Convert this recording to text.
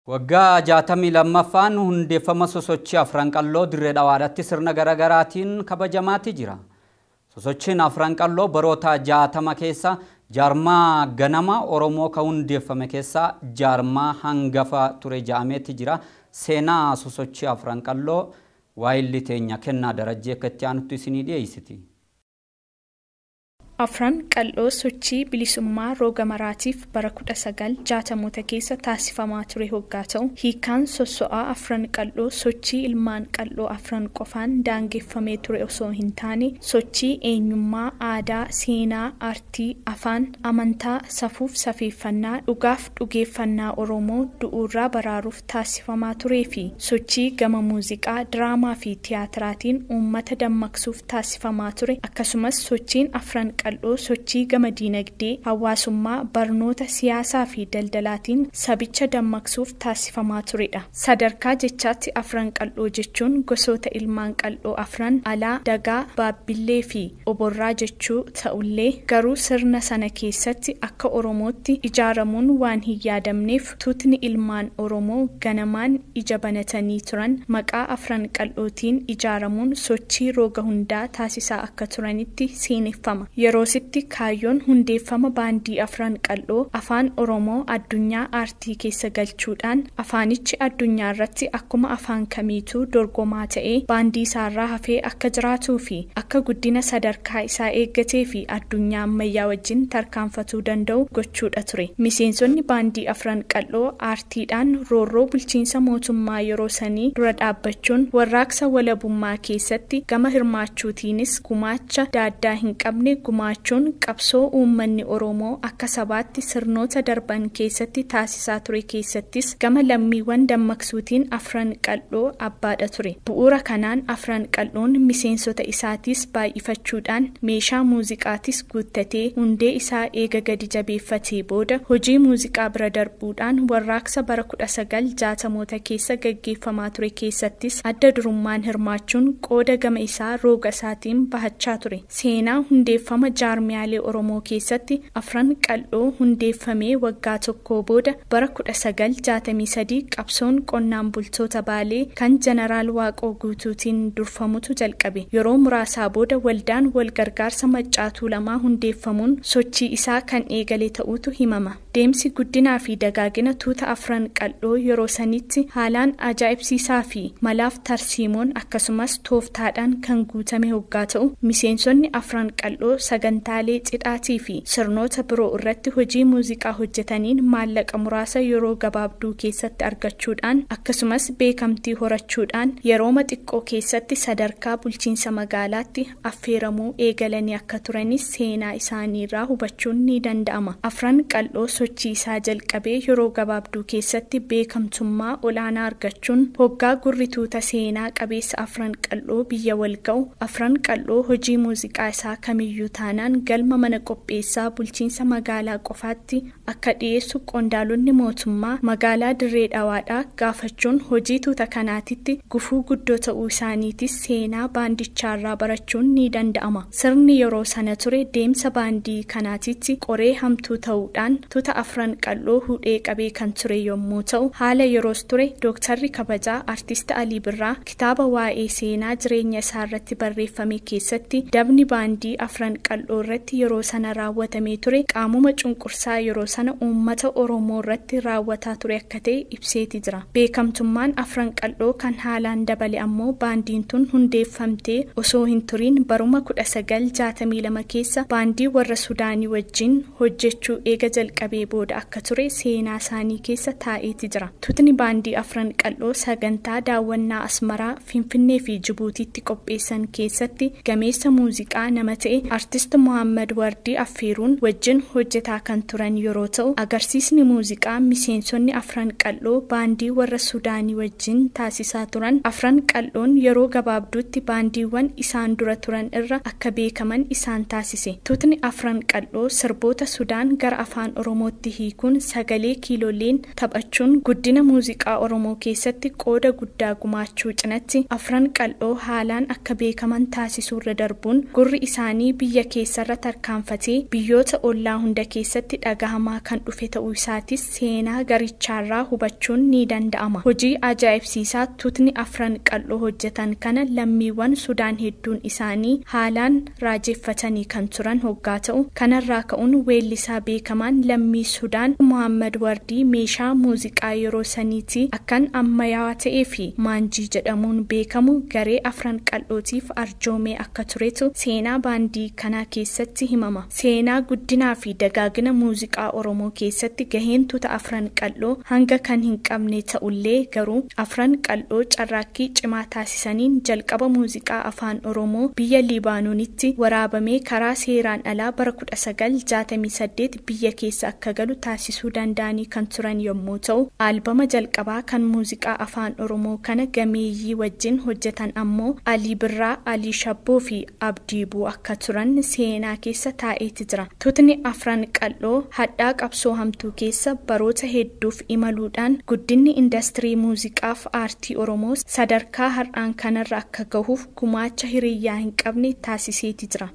Waggaa 62ffaan hundeeffama sosochii Afran Qalloo Dirree Dhawaadhaatti sirna garaagaraatiin kabajamaati jira. Sosochiin Afran Qalloo baroota 60 keessa jaarmaa ganama Oromoo kan hundeeffame keessaa jaarmaa hangafa ture ja'ameeti jira. Seenaa sosochii Afran Qalloo waayilli teenya Kennaa Darajjee akka itti aanutti isinii dhiyeessiti. Afran Qal'oo sochii bilisummaa roga maraatiif bara 1960moota keessa taasifamaa ture hoggaa ta'u, hiikaan sosso'aa Afran Qal'oo sochii ilmaan qal'oo afran qofaan daangeffamee ture osoo hin taane, sochii eenyummaa, aadaa, seenaa, aartii, afaan, amantaa, safuuf safeeffannaa, dhugaaf dhugeeffannaa Oromoo du'uurraa baraaruuf taasifamaa turee fi sochii gama muuziqaa, diraamaa fi tiyaatiraatiin uummata dammaqsuuf taasifamaa ture. Akkasumas sochiin Afran Qal'oo sochii gama diinagdee, hawaasummaa, barnoota, siyaasaa fi daldalaatiin sabicha dammaqsuuf taasifamaa turedha. Sadarkaa jechaatti Afran Qal'oo jechuun gosoota ilmaan qal'oo afran Alaa, Dagaa, Baabbillee fi Oborraa jechuu ta'ullee, garuu sirna sana keessatti akka Oromootti ijaaramuun waan hin yaadamneef, tuutni ilmaan Oromoo ganamaan ija banatanii turan maqaa Afran Qal'ootiin ijaaramuun sochii roga hundaa taasisaa akka turanitti seeneffama. Yeroositti kaayyoon hundeeffama baandii Afran Qal'oo afaan Oromoo addunyaa aartii keessa galchuudhaan afaanichi addunyaa irratti akkuma afaan kamiituu dorgomaa ta'ee baandii isaarraa hafee akka jiraatuu fi akka guddina sadarkaa isaa eeggatee fi addunyaa ammayyaa wajjin tarkaanfatuu danda'u gochuudha ture. Miseensonni baandii Afran Qal'oo aartiidhaan roorroo bulchiinsa mootummaa yeroo sanii dura dhaabbachuun warraaqsa walabummaa keessatti gama hirmaachuutiinis gumaacha daaddaa hin qabne gumaachuun qabsoo uummanni Oromoo akka sabaatti sirnoota darban keessatti taasisaa ture keessattis gama lammiiwwan dammaqsuutiin Afran Qal'oo abbaadha ture. Bu'uura kanaan Afran Qal'oon miseensota isaatis baay'ifachuudhaan meeshaa muuziqaatis guuttatee hundee isaa eega gadi jabeeffatee booda, hojii muuziqaa bira darbuudhaan warraaqsa bara 1960moota keessa gaggeeffamaa ture keessattis adda durummaan hirmaachuun qooda gama isaa roga isaatiin bahachaa ture. Seenaa hundeeffama jaarmiyaalee Oromoo keessatti Afran Qal'oo hundeeffamee waggaa tokko booda bara 1963 qabsoon qonnaan bultoota Baalee kan Jeneraal Waaqoo Guutuutiin durfamutu jalqabe. Yeroo muraasaa booda waldaan wal gargaarsa Maccaatuu lamaa hundeeffamuun sochii isaa kan eegale ta'utu himama. Deemsi guddinaa fi dagaagina tuuta Afran Qal'oo yeroo sanitti haalaan ajaa'ibsiisaa fi malaaf tarsiimoon akkasumas tooftaadhaan kan guutame hoggaa ta'u, miseensonni Afran Qal'oo sagantaalee cidhaatii fi sirnoota biroo irratti hojii muuziqaa hojjetaniin maallaqa muraasa yeroo gabaabduu keessatti argachuudhaan, akkasumas beekamtii horachuudhaan, yerooma xiqqoo keessatti sadarkaa bulchiinsa magaalaatti affeeramuu eegalanii akka turanis seenaa isaaniirraa hubachuun ni danda'ama. Afran Qal'oo sochii isaa jalqabee yeroo gabaabduu keessatti beekamtummaa olaanaa argachuun hoggaa gurri tuuta seenaa qabeessa Afran Qal'oo biyya wal ga'u, Afran Qal'oo hojii muuziqaa isaa kamiyyuu taanaan galma mana qopheessaa bulchiinsa magaalaa qofaatti akka dhiyeessu qondaalonni mootummaa magaalaa Dirree Dhawaadhaa gaafachuun hojii tuuta kanaatitti gufuu guddoo ta'uu isaaniitis seenaa baandichaarraa barachuun ni danda'ama. Sirni yeroo sana ture deemsa baandii kanaatitti qoree hamtuu ta'uudhaan tuuta Afran Qal'oo hudhee qabee kan ture yommuu ta'u, haala yeroos ture Dooktarri kabajaa Artist Alii Birraa kitaaba waa'ee seenaa jireenya isaa irratti barreeffame keessatti dabni baandii Afran Qal'oo irratti yeroo sana raawwatamee ture qaamuma cunqursaa yeroo sana uummata Oromoo irratti raawwataa ture akka ta'e ibseeti jira. Beekamtummaan Afran Qal'oo kan haalaan dabale ammoo baandiin tun hundeeffamtee osoo hin turiin baruma 1962 keessa baandii warra Sudaanii wajjin hojjechuu eega jalqabee booda akka ture seenaa isaanii keessa taa'eeti jira. Tutni baandii Afran Qal'oo sagantaa daawwannaa Asmaraa, Finfinnee fi Jibuutiitti qopheessan keessatti gameessa muuziqaa nama ta'e Artist Mohaammed Wardii affeeruun wajjin hojjetaa kan turan yeroo ta'u, agarsiisni muuziqaa miseensonni Afran Qal'oo baandii warra Sudaanii wajjin taasisaa turan Afran Qal'oon yeroo gabaabduutti baandiiwwan isaan dura turan irra akka beekaman isaan taasise. Tutni Afran Qal'oo sirboota Sudaan gara afaan Oromootti Oromootti hiikuun sagalee kiiloleen taphachuun guddina muuziqaa Oromoo keessatti qooda guddaa gumaachuu cinatti, Afran Qal'oo haalaan akka beekaman taasisuurra darbuun gurri isaanii biyya keessarra tarkaanfatee biyyoota ollaa hunda keessatti dhagahamaa kan dhufe ta'uu isaatis seenaa garichaarraa hubachuun ni danda'ama. Hojii ajaa'ibsiisaa tutni Afran Qal'oo hojjetan kana lammiiwwan Sudaan hedduun isaanii haalaan raajeffatanii kan turan hoggaa ta'u, kanarraa ka'uun weellisaa beekamaan lammii Sudaan Muhammad Wardii meeshaa muuziqaa yeroo saniitii akkan ammayyaawaa ta'ee fi maanjii jedhamuun beekamu garee Afran Qal'ootiif arjoomee akka turetu seenaa baandii kanaa keessatti himama. Seenaa guddinaa fi dagaagina muuziqaa Oromoo keessatti gaheen tuta Afran Qal'oo hanga kan hin qabne ta'ullee, garuu Afran Qal'oo carraaqqii cimaa taasisaniin jalqaba muuziqaa Afaan Oromoo biyya Libaanoonitti waraabamee karaa seeraan alaa bara 1968 biyya keessa akka galu taasisuu danda'anii kan turan yommuu ta'u, aalbama jalqabaa kan muuziqaa Afaan Oromoo kana gameeyyii wajjin hojjetan ammoo Alii Birraa, Alii Shabboo fi Abdii Buu akka turan seenaa keessa taa'eeti jira. Tutni Afran Qal'oo hadhaa qabsoo hamtuu keessa baroota hedduuf imaluudhaan guddinni indastirii muuziqaaf aartii Oromoo sadarkaa har'aan kanarra akka gahuuf gumaacha hiriyyaa hin qabne taasiseeti jira.